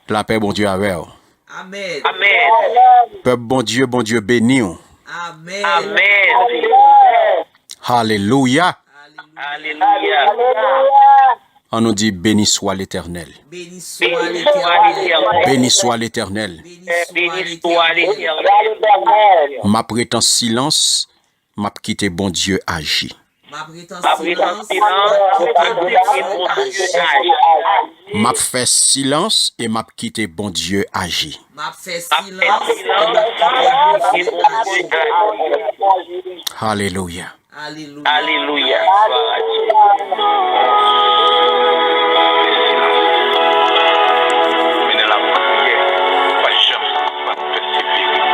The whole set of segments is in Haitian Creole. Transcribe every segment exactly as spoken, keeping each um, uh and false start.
Lapè Bondye avè w. Amèn. Pèp Bondye, Bondye beni w. Amèn. Alelouya. Alelouya. An nou di, Béni soit l'Éternel. Béni soit l'Éternel. Béni soit l'Éternel. Béni soit l'Éternel. M ap ret an silans, m ap kite Bondye aji. M ap ret an silans, m ap kite Bondye aji. M ap fè silans e m ap kite Bondye aji. M ap fè silans e m ap kite Bondye aji. Alelouya. Alelouya. Alelouya. Glwa a Dye. Mennen lapriyè, pa janm pèsevere.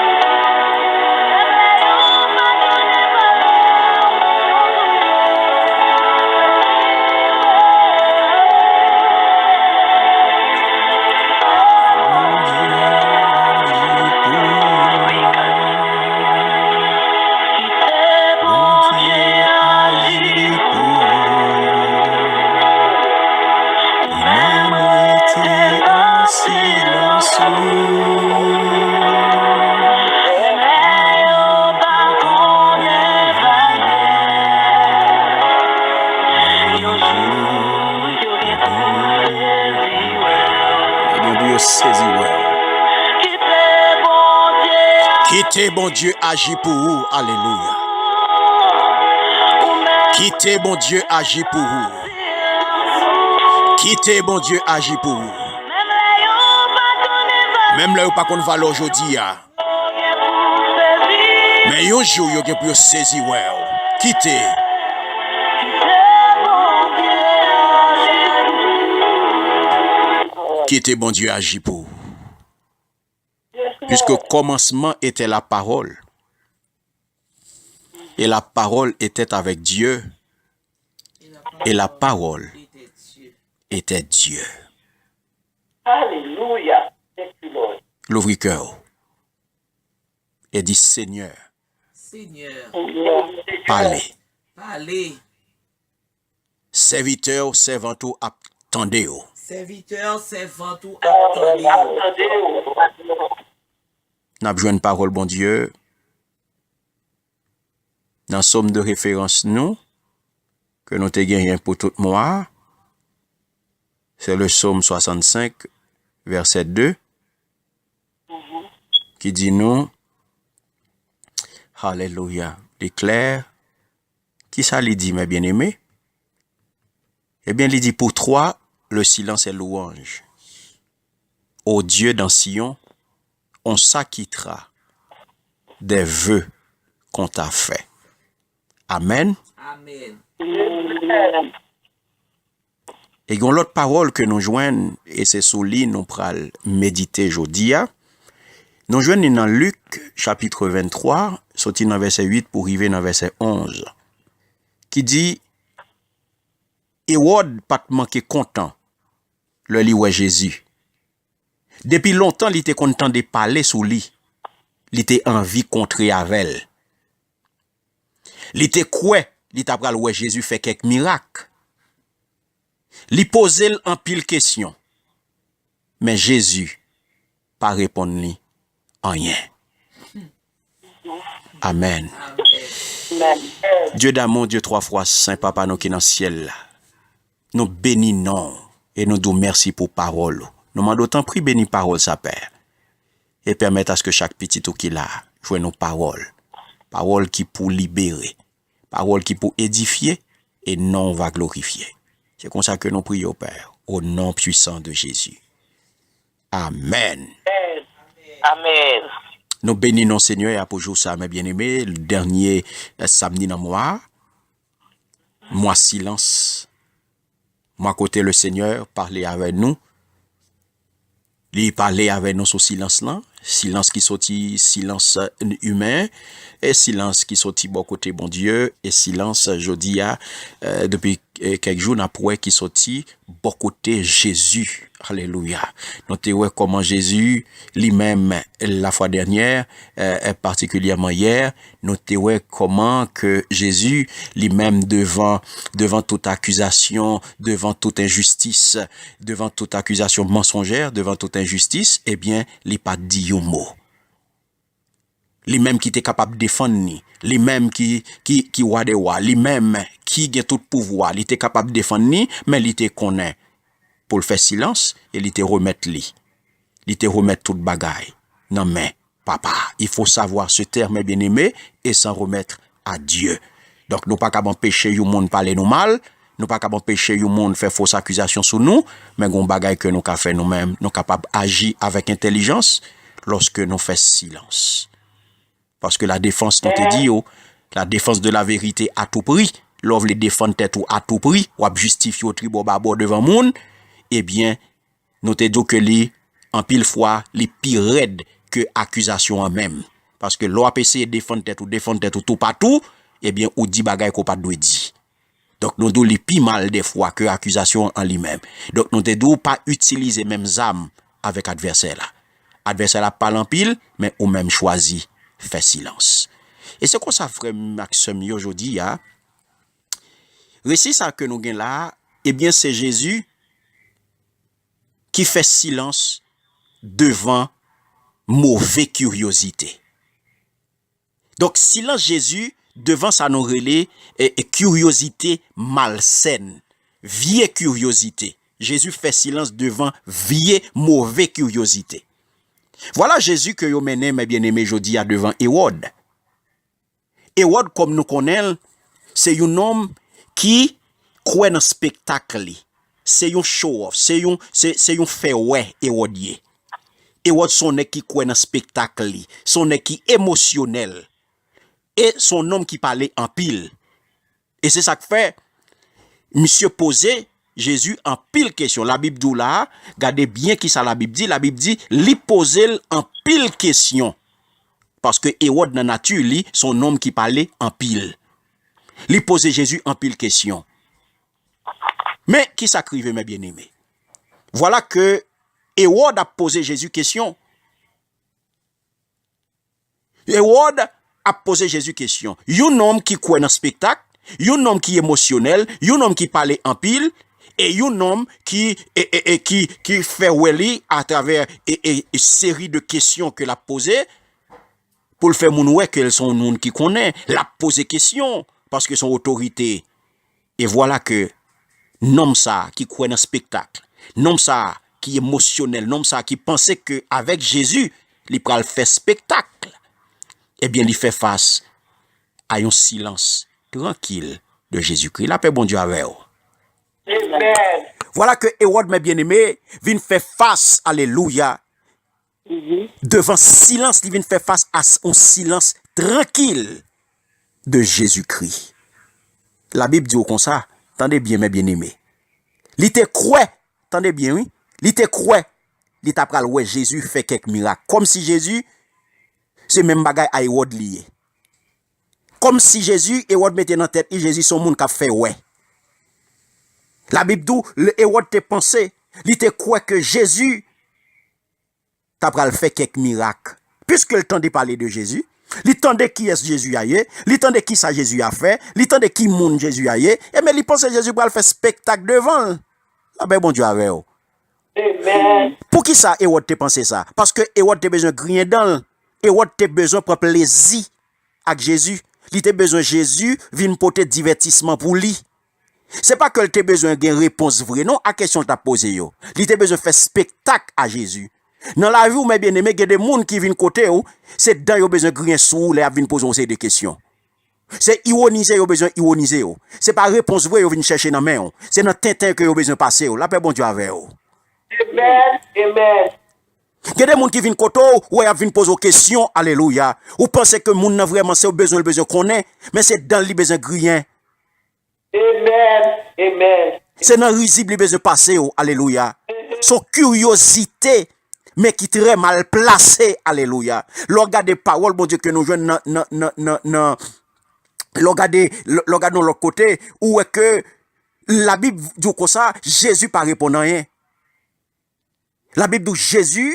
Bondye aji pou ou. Ou menm rete an silans ou. Yo pa konnen valè. Men yon jou, yo gen pou yo sezi wè. Yo gen pou yo sezi wè. Kite Bondye aji pou ou. Alelouya. Kite Bondye aji pou ou. Kite Bondye aji pou ou. Menm lè yo pa konn valè w jodi a. Men yon jou, yo gen pou yo sezi wè w. Kite. Kite Bondye aji pou ou. Puisque au commencement était la parole, et la parole était avec Dieu, et la parole était Dieu. Alelouya. Thank you, Lord. Louvri kè w e di, Senyè, Senyè, pale. Pale. Sèvitè w, sèvant ou ap tande w. Sèvitè, sèvant ou ap tande w. N ap jwenn pawòl Bondye nan sòm de referans nou, ke nou te genyen pou tout mwa a. Se le Sòm swasannsenk, vèsè de, ki di nou, alelouya, li klè. Kisa li di, mes bien-aimés? Ebyen, li di, pour toi, le silence est louange. Ô Dieu dans Sion, on s'acquittera des vœux qu'on t'a faits. Amèn. Amèn. E gen yon lòt pawòl ke nou jwenn, e se sou li nou pral medite jodi a. Nou jwenn li nan Lik, chapit venntwa, soti nan vèsè uit pou rive nan vèsè onz, ki di, Ewòd pa t manke kontan lè li wè Jezi. Depi lontan, li te konn tande pale sou li. Li te anvi kontre avè l. Li te kwè li ta pral wè Jezi fè kèk mirak. Li poze l anpil kesyon, men Jezi pa reponn li anyen. Amèn. Dye damou, Dye twa fwa sen, Papa nou ki nan syèl la, nou beni non w e nou di w mèsi pou pawòl ou. Nou mande w, tanpri, beni pawòl sa, Pè, e pèmèt aske chak pitit ou ki la a jwenn yon pawòl, pawòl ki pou libere, pawòl ki pou edifye, e non w va glorifye. Se konsa ke nou priye w, Pè, au nom puissant de Jésus. Amèn. Amèn. Nou beni non Senyè a pou jou sa, mes bien-aimés, dènye, eh, samdi nan mwa a, mwa silans, mwa kote le Senyè pale avè nou. Li pale avè nou sou silans lan, Silans ki soti, silans, eh, imen, e silans ki soti bò kote Bondye, e silans jodi a, eh, depi, eh, kèk jou n ap wè ki soti bò kote Jezi. Alelouya. Nou te wè kòman Jezi, li menm, lafwa dènyè, eh, eh, patikilyèman yè, nou te wè kòman ke Jezi, li menm, devan, devan tout akizasyon, devan tout enjistis, devan tout akizasyon mansonjè, devan tout enjistis, ebyen, li pa t di yon mo. Li menm ki te kapab defann ni, li menm ki, ki, ki wa dè wa, li menm ki gen tout pouvwa, li te kapab defann ni, men li te konnen pou l fè silans, e li te remèt li. Li te remèt tout bagay nan men Papa. Il faut savoir se taire, mes bien-aimés, et s'en remettre à Dieu. Donk, nou pa kab anpeche yon moun pale nou mal, nou pa kab anpeche yon moun fè fos akizasyon sou nou, men gon bagay ke nou ka fè nou menm, nou kapab aji avèk entèlijans lòske nou fè silans. Paske la défense, nou te di yo, la défense de la vérité à tout prix. Lè w vle defann tèt ou à tout prix, w ap jistifye w tribò babò devan moun, ebyen, nou te di w ke li, anpil fwa, li pi rèd ke akizasyon an menm. Paske lè w ap eseye defann tèt ou, defann tèt ou toupatou, ebyen, ou di bagay ke w pa t dwe di. Donk, nou di w li pi mal dèfwa ke akizasyon an li menm. Donk, nou te di w pa itilize menm zam avèk advèsè la. Advèsè la ap pale anpil, men ou menm chwazi fè silans. E se konsa, frè m ak sè m yo, jodi a, resi sa ke nou gen la a, ebyen, se Jezi ki fè silans devan move kiryozite. Donk, silans Jezi devan sa nou rele, e, e, kiryozite malsèn, vye kiryozite. Jezi fè silans devan vye, move kiryozite. Vwala Jezi ke yo mennen, mes bien-aimés, jodi a devan Ewòd. Ewòd, kòm nou konnen l, se yon nonm ki kwè nan spektak li. Se yon show off, se yon, se, se yon fè wè Ewòd ye. Ewòd se yon nèg ki kwè nan spektak li, se yon nèg ki emosyonèl. E se yon nonm ki pale anpil. E se sa k fè, misye poze Jezi anpil kesyon. Labib di w la a, gade byen kisa Labib di. Labib di, li poze l anpil kesyon. Paske Ewòd nan nati li, se yon nonm ki pale anpil. Li poze Jezi anpil kesyon. Men, kisa k rive, mes bien-aimés? Vwala ke Ewòd ap poze Jezi kesyon. Ewòd ap poze Jezi kesyon. Yon nonm ki kwè nan spektak, yon nonm ki emosyonèl, yon nonm ki pale anpil, e yon nonm ki, e, e, e, ki, ki fè wè li atravè, e, e, e seri de kesyon ke l ap poze, pou l fè moun wè ke l se yon moun ki konnen, l ap poze kesyon, paske se yon otorite. E vwala ke nonm sa a ki kwè nan spektak, nonm sa a ki emosyonèl, nonm sa a ki panse ke avèk Jezi, li pral fè spektak, ebyen, li fè fas a yon silans trankil de Jezikri. Lapè Bondye avè w. Amen. Vwala ke Ewòd, mes bien-aimés, vin fè fas, alelouya, devan silans, li vin fè fas a s-, yon silans trankil de Jezikri. Labib di w konsa, tande byen, mes bien-aimés. Li te kwè, tande byen, wi, li te kwè li ta pral wè Jezi fè kèk mirak. Kòmsi Jezi se menm bagay a Ewòd li ye. Kòmsi Jezi, Ewòd mete nan tèt li, Jezi se yon moun k ap fè wè. Labib di w, Ewòd te panse, li te kwè ke Jezi ta pral fè kèk mirak. Piske l tande pale de Jezi, li tande kiyès Jezi a ye, li tande kisa Jezi a fè, li tande ki moun Jezi a ye, ebyen, li panse Jezi pral fè spektak devan l. Lapè Bondye avè w. Amen. Poukisa Ewòd te panse sa? Paske Ewòd te bezwen griyen dan l. Ewòd te bezwen pran plezi ak Jezi. Li te bezwen Jezi vin pote divètisman pou li. Se pa ke l te bezwen gen repons vre non a kesyon l t ap poze yo. Li te bezwen fè spektak a Jezi. Nan lavi w, mes bien-aimés, gen de moun ki vin kote w, se dan yo bezwen griyen sou ou lè y ap vin poze w yon seri de kesyon. Se iwonize yo bezwen iwonize w. Se pa repons vre yo vin chèche nan men w. Se nan tenten ke yo bezwen pase w. Lapè Bondye avè w. Amen. Amen. Gen de moun ki vin kote w, wè y ap vin poze w kesyon, alelouya. Ou panse ke moun nan vrèman se w bezwen, l bezwen konnen, men se dan l li bezwen griyen. Amen. Amen. Se nan rizib li bezwen pase w, alelouya. Se yon kiryozite men ki trè mal plase. Alelouya. Lè w gade pawòl Bondye ke nou jwenn nan, nan, nan, nan, nan, lè w gade, lè w gade yon lòt kote, ou wè ke Labib di w konsa, Jezi pa reponn anyen. Labib di w Jezi,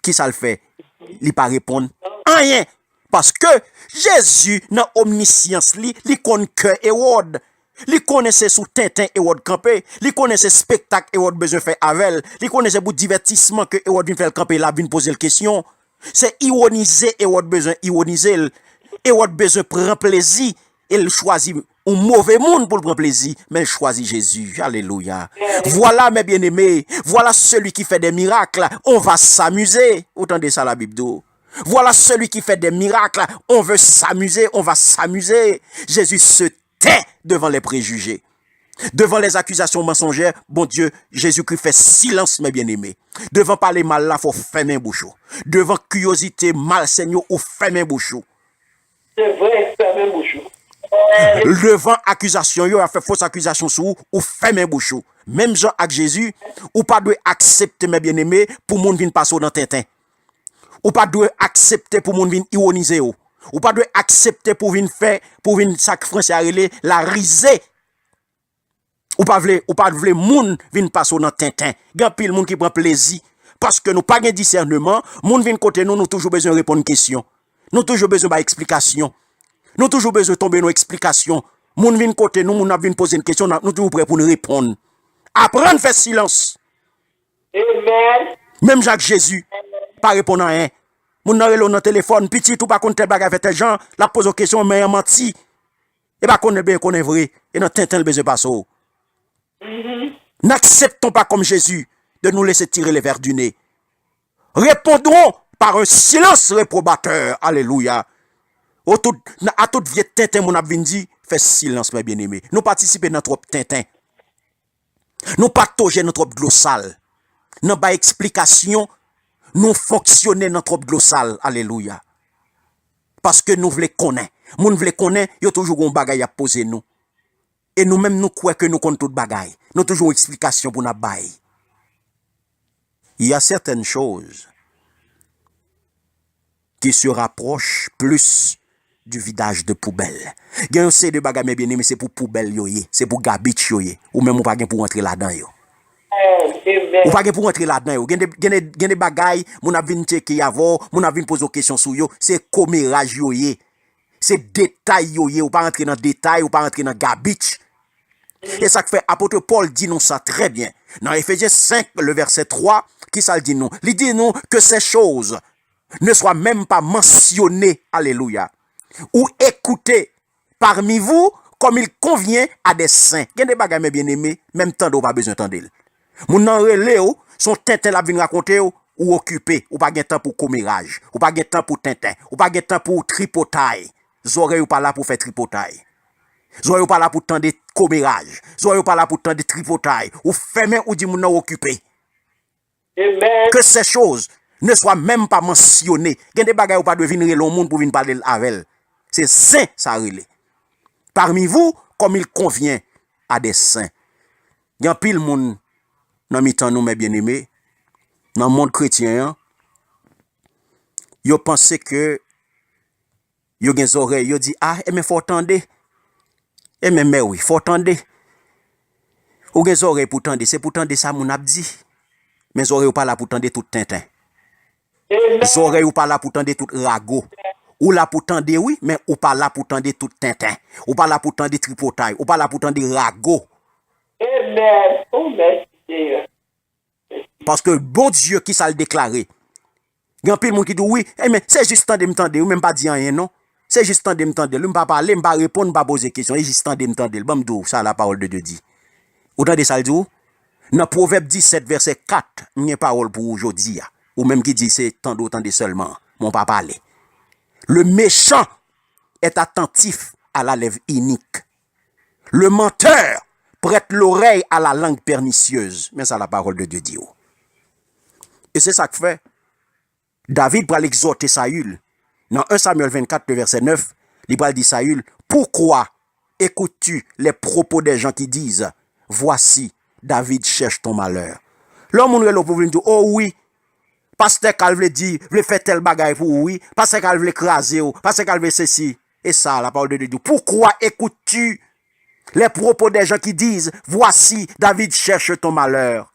ki sa l fè? Li pa reponn anyen. Paske Jezi, nan omnisyans li, li konn kè Ewòd. Li konnen se sou tenten Ewòd kanpe. Li konnen se spektak Ewòd bezwen fè avè l. Li konnen se pou divètisman ke Ewòd vin fè l kanpe, l ap vin poze l kesyon. Se iwonize Ewòd bezwen iwonize l. Ewòd bezwen pran plezi e l chwazi yon move moun pou l pran plezi, men l chwazi Jezi. Alelouya. Voilà, mes bien-aimés, voilà celui qui fait des miracles, on va s'amuser. Ou tande sa Labib di w? Voilà celui qui fait des miracles, on veut s'amuser, on va s'amuser. Jésus se tait devant les préjugés. Devant les accusations mensongères, Bondye, Jezikri fè silans, mes bien-aimés. Devan pale mal la, fò w fèmen bouch ou. Devan kiyozite malsèn yo, ou fèmen bouch ou. Se vre, fèmen bouch ou. Devan akizasyon yo, y ap fè fos akizasyon sou ou, ou fèmen bouch ou. Menm jan ak Jezi, ou pa dwe aksepte, mes bien-aimés, pou moun vin pase w nan tenten. Ou pa dwe aksepte pou moun vin iwonize w. Ou pa dwe aksepte pou vin fè, pou vin sa k fransè a rele la risée. Ou pa vle, ou pa vle moun vin pase w nan tenten. Gen anpil moun ki pran plezi. Paske nou pa gen disèneman, moun vin kote nou, nou toujou bezwen reponn kesyon. Nou toujou bezwen bay eksplikasyon. Nou toujou bezwen tonbe nan eksplikasyon. Moun vin kote nou, moun ap vin poze n kesyon, n ap, nou toujou prè pou n reponn. Aprann fè silans. Amen. Menm jan ak Jezi, pa reponn anyen. Moun nan rele w nan telefòn, pitit ou pa konn tèl bagay fè tèl jan, l ap poze w kesyon, men an manti. E pa konnen l byen konnen vre, e nan tenten l bezwen pase w. N'acceptons pas comme Jésus de nous laisser tirer les vers du nez. Répondons par un silence réprobateur. Alelouya. O tout, a tout vye tenten moun ap vin di, fè silans, mes bien-aimés. Nou patisipe nan twòp tenten. Nou pa toje nan twòp dlo sal. Nan bay eksplikasyon, nou fonksyone nan twòp dlo sal. Alelouya. Paske nou vle konnen. Moun vle konnen, yo toujou gon bagay y ap poze nou. E nou menm nou kwè ke nou konn tout bagay. Nou toujou gon eksplikasyon pou n ap bay. Il y a certaines choses qui se rapprochent plus du vidage de poubelle. Gen yon seri de bagay, mes bien-aimés, se pou poubèl yo ye, se pou gabich yo ye. Ou menm ou pa gen pou w antre ladan yo. Amen. Ou pa gen pou w antre ladan yo. Gen de, gen de, gen de bagay, moun ap vin tcheke avè w, moun ap vin poze w kesyon sou yo, se komeraj yo ye. Se detay yo ye, ou pa rantre nan detay, ou pa rantre nan gabich. E sa k fè apot Pòl di nou sa trè byen. Nan Efezyen senk, le vèsè twa, ki sa l di nou? Li di nou que ces choses ne soient même pas mentionnées, alelouya, ou écoutées parmi vous comme il convient à des saints. Gen de bagay, mes bien-aimés, menm tande w pa bezwen tande l. Moun nan rele w, se yon tenten l ap vin rakonte w, ou okipe, ou pa gen tan pou komeraj, ou pa gen tan pou tenten, ou pa gen tan pou tripotay. Zòrèy ou pa la pou fè tripotay. Zòrèy ou pa la pou tande komeraj. Zòrèy ou pa la pou tande tripotay. Ou fèmen, ou di moun nan okipe. Amen. Que ces choses ne soient même pas mentionnées. Gen de bagay ou pa dwe vin rele yon moun pou vin pale l avè l. Se zen sa rele. Parmi vous, comme il convient à des saints. Gen anpil moun nan mitan nou, mes bien-aimés, nan mond kretyen an, yo panse ke yo gen zòrèy, yo di, a, enben fò w tande. Enben, mè wi, fò w tande. Ou gen zòrèy pou tande, se pou tande sa moun ap di. Men zòrèy ou pa la pou tande tout tenten. Amen. Zòrèy ou pa la pou tande tout rago. Ou la pou tande, wi, men ou pa la pou tande tout tenten. Ou pa la pou tande tripotay. Ou pa la pou tande rago. Amen. Oh, mèsi, Seyè. Paske Bondye ki sa l deklare. Gen anpil moun ki di, wi, enben, se jis tande m tande, ou menm pa di anyen, non. Se jis tande m tande l, wi, m pa pale, m pa reponn, m pa poze kesyon, e jis tande m tande l. Ban m di w sa la parole de Dieu dit. Ou tande sa l di w? Nan Pwovèb disèt, vèsè kat, m gen pawòl pou ou jodi a. Ou menm ki di se tande w tande sèlman, men w pa pale. Le méchant est attentif à la lèvre inique. Le menteur prête l'oreille à la langue pernicieuse. Men sa la parole de Dieu di w. E se sa k fè, David pral egzòte Sayil. Nan en Samyèl vennkat, le vèsè nèf, li pral di Sayil, pourquoi écoutes-tu les propos des gens qui disent, voici, David cherche ton malheur? Lè yon moun rele w pou vin di w, o wi, Pastè Kal vle di, vle fè tèl bagay pou ou, wi. Pastè Kal vle kraze w. Pastè Kal vle sesi. Et ça, la parole de Dieu dit, pourquoi écoutes-tu les propos des gens qui disent, voici, David cherche ton malheur?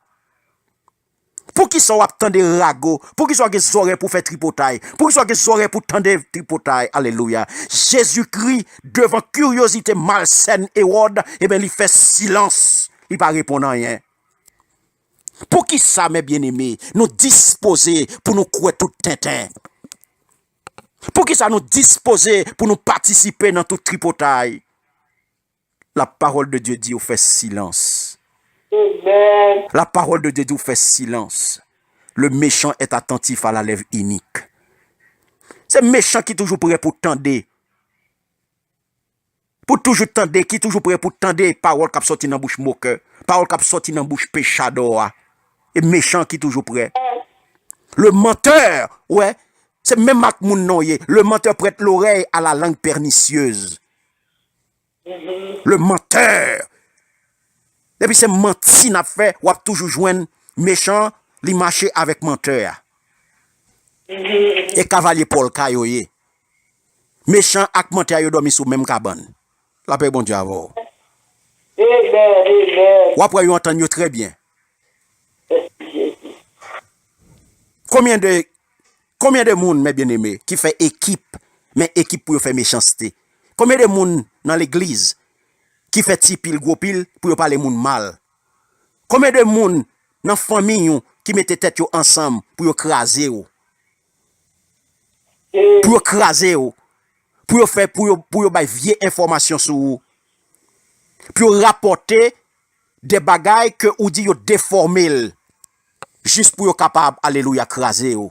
Poukisa w ap tande rago? Poukisa w gen zòrèy pou fè tripotay? Poukisa w gen zòrèy pou tande tripotay? Alelouya. Jezikri, devan kiryozite malsèn Ewòd, ebyen, li fè silans. Li pa reponn anyen. Poukisa, mes bien-aimés, nou dispoze pou nou kwè tout tenten? Poukisa nou dispoze pou nou patisipe nan tout tripotay? La parole de Dieu dit ou fè silans. Amen. La parole de Dieu dit ou fè silans. Le méchant est attentif à la lèvre inique. Se mechan ki toujou prè pou tande. Pou toujou tande, ki toujou prè pou tande pawòl k ap sòti nan bouch mokè, pawòl k ap sòti nan bouch pechadò a. E mechan ki toujou prè. Le menteur, wè, se menm ak moun nan w ye. Le menteur prête l'oreille à la langue pernicieuse. Le menteur. Depi se manti n ap fè, w ap toujou jwenn mechan, li mache avèk mantè a. E kavalye pòlka yo ye. Mechan ak mantè a yo dòmi sou menm kabann. Lapè Bondye avè w. Amen, amen. W ap wè yo antann yo trè byen. Konbyen de, konbyen de moun, mes bien-aimés, ki fè ekip, men ekip pou yo fè mechanste? Konbyen de moun nan legliz ki fè ti pil, gwo pil pou yo pale moun mal? Konbyen de moun nan fanmi w ki mete tèt yo ansanm pou yo kraze w? Pou yo kraze w, pou yo fè, pou yo, pou yo bay vye enfòmasyon sou ou, pou yo rapòte de bagay ke ou di yo defòme l, jis pou yo kapab, alelouya, kraze w.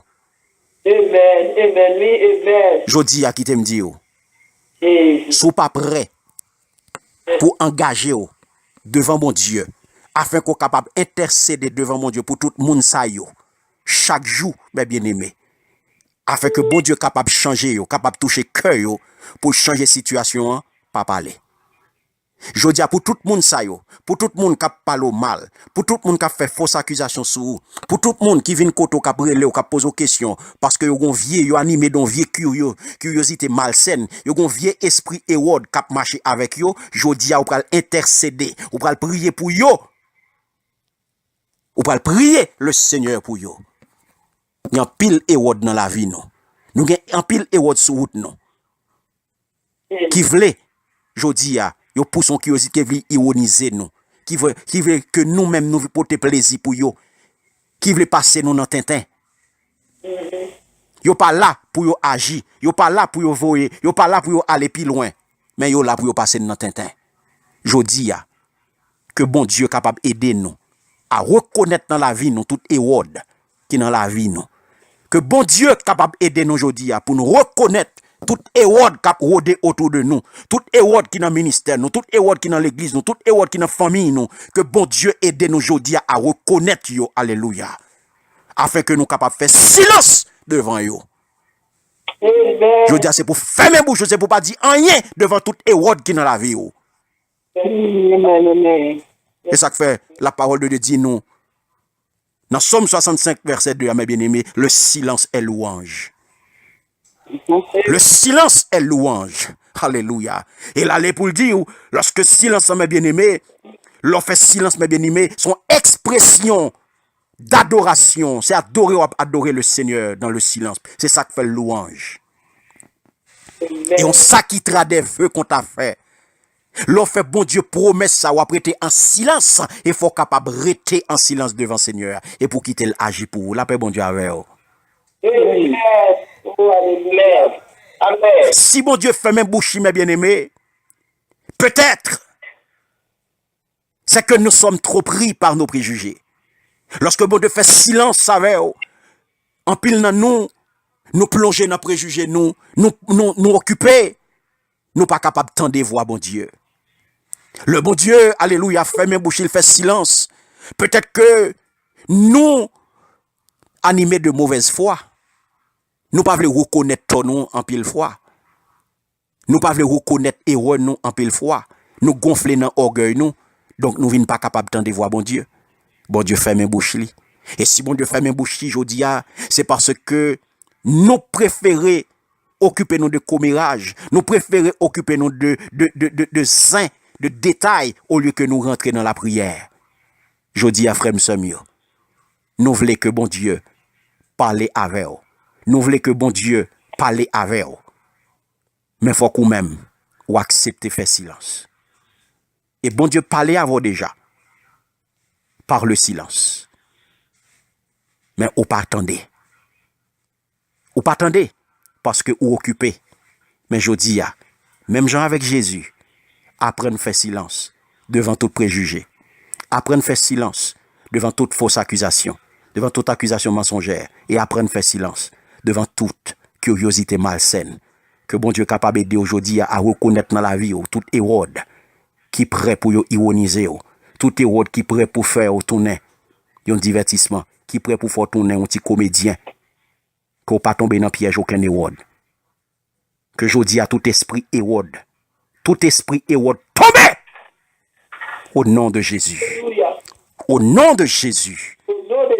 Amen, amen, wi, amen. Jodi a, kite m di w, si w pa prè pou angaje w devan Bondye, afin ke w kapab entèsede devan Bondye pou tout moun sa yo, chak jou, mes bien-aimés, afin ke Bondye kapab chanje yo, kapab touche kè yo, pou l chanje sitiyasyon an, pa pale. Jodi a, pou tout moun sa yo, pou tout moun k ap pale w mal, pou tout moun k ap fè fos akizasyon sou ou, pou tout moun ki vin kote w, k ap rele w, k ap poze w kesyon, paske yo gon vye, yo anime de yon vye kiryo-, kiryozite malsèn, yo gon vye espri Ewòd k ap mache avèk yo, jodi a, ou pral entèsede, ou pral priye pou yo. Ou pral priye le Senyè pou yo. Gen anpil Ewòd nan lavi nou. Nou gen anpil Ewòd sou wout nou. Ki vle, jodi a, yo pouse yon kiryozite, ki vle ironize nou. Ki vle, ki vle ke nou menm nou pote plezi pou yo. Ki vle pase nou nan tenten. Yo pa la pou yo aji. Yo pa la pou yo voye. Yo pa la pou yo ale pi lwen. Men yo la pou yo pase n nan tenten. Jodi a, ke Bondye kapab ede nou a rekonèt nan lavi nou tout Ewòd ki nan lavi nou. Ke Bondye kapab ede nou jodi a pou nou rekonèt tout Ewòd k ap wode otou de nou, tout Ewòd ki nan ministè nou, tout Ewòd ki nan legliz nou, tout Ewòd ki nan fanmiy nou. Ke Bondye ede nou jodi a a rekonèt yo, alelouya, afin ke nou kapab fè silans devan yo. Amen. Jodi a, se pou fèmen bouch ou, se pou pa di anyen devan tout Ewòd ki nan lavi w. Amen, amen. E sa k fè la parole de Dieu di nou, nan Sòm swasannsenk, vèsè de a, mes bien-aimés, le silence est louange. Le silence est louange. Alelouya. E l ale pou l di w, lòske silans lan, mes bien-aimés, lè w fè silans, mes bien-aimés, se yon ekspresyon dadorasyon. Se adore w ap adore le Senyè dans le silence. Se sa k fè l louanj. E yon sakitra de ve kon ta fè. Lè w fè Bondye pwomès sa, w ap rete an silans. E fò w kapab rete an silans devan Senyè a. E pou kite l aji pou ou. Lapè Bondye avè w. Amen. Oh, alelouya. Amen. Si Bondye fèmen bouch li, mes bien-aimés, petèt, c'est que nous sommes trop pris par nos préjugés. Lòske Bondye fè silans avè w, anpil nan nou, nou plonje nan prejije nou, nou, nou, nou okipe, nou pa kapab tande vwa Bondye. Lè Bondye, alelouya, fèmen bouch li, l fè silans, petèt ke nou anime de movèz fwa. Nou pa vle rekonèt tò nou anpil fwa. Nou pa vle rekonèt erè nou anpil fwa. Nou gonfle nan ògèy nou. Donk, nou vin pa kapab tande vwa Bondye. Bondye fèmen bouch li. E si Bondye fèmen bouch li jodi a, se paske nou prefere okipe nou de komeraj, nou prefere okipe nou de, de, de, de, de zen, de detay, olye ke nou rantre nan lapriyè. Jodi a, frè m, sè m yo, nou vle ke Bondye pale avè w. Nou vle ke Bondye pale avè w. Men fòk ou menm, ou aksepte fè silans. E Bondye pale avè w deja, par le silence. Men ou pa tande. Ou pa tande, paske ou okipe. Men jodi a, menm jan avèk Jezi, aprann fè silans devan tout prejije. Aprann fè silans devan tout fos akizasyon, devan tout akizasyon mansonjè, e aprann fè silans devan tout kiryozite malsèn. Ke Bondye kapab ede w jodi a, a rekonèt nan lavi w tout Ewòd ki prè pou yo iwonize w, tout Ewòd ki prè pou fè w tounen yon divètisman, ki prè pou fè w tounen yon ti komedyen. Ke w pa tonbe nan pyèj okenn Ewòd. Ke jodi a, tout espri Ewòd, tout espri Ewòd tonbe! Au nom de Jésus. Au nom de Jésus.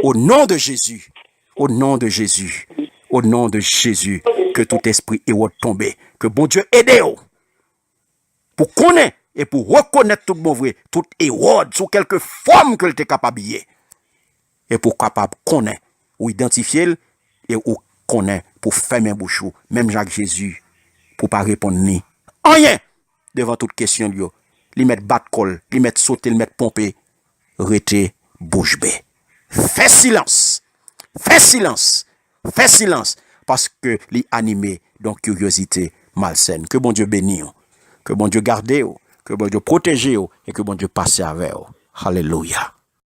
Au nom de Jésus. Au nom de Jésus. Au nom de Jésus. Ke tout espri Ewòd tonbe. Ke Bondye ede w pou konnen e pou rekonèt tout bon vre tout Ewòd sou kèlke fòm ke l te kapab ye. E pou w kapab konnen, ou idantifye l, e ou konnen pou fèmen bouch ou, menm jan ak Jezi, pou pa reponn li anyen devan tout kesyon l yo. Li mèt bat kò l, li mèt sote, li mèt ponpe, rete bouch be. Fè silans! Fè silans! Fè silans! Paske li anime, donk, kiryozite malsèn. Ke Bondye beni w. Ke Bondye gade w. Ke Bondye pwoteje w. E ke Bondye pase avè w. Alelouya.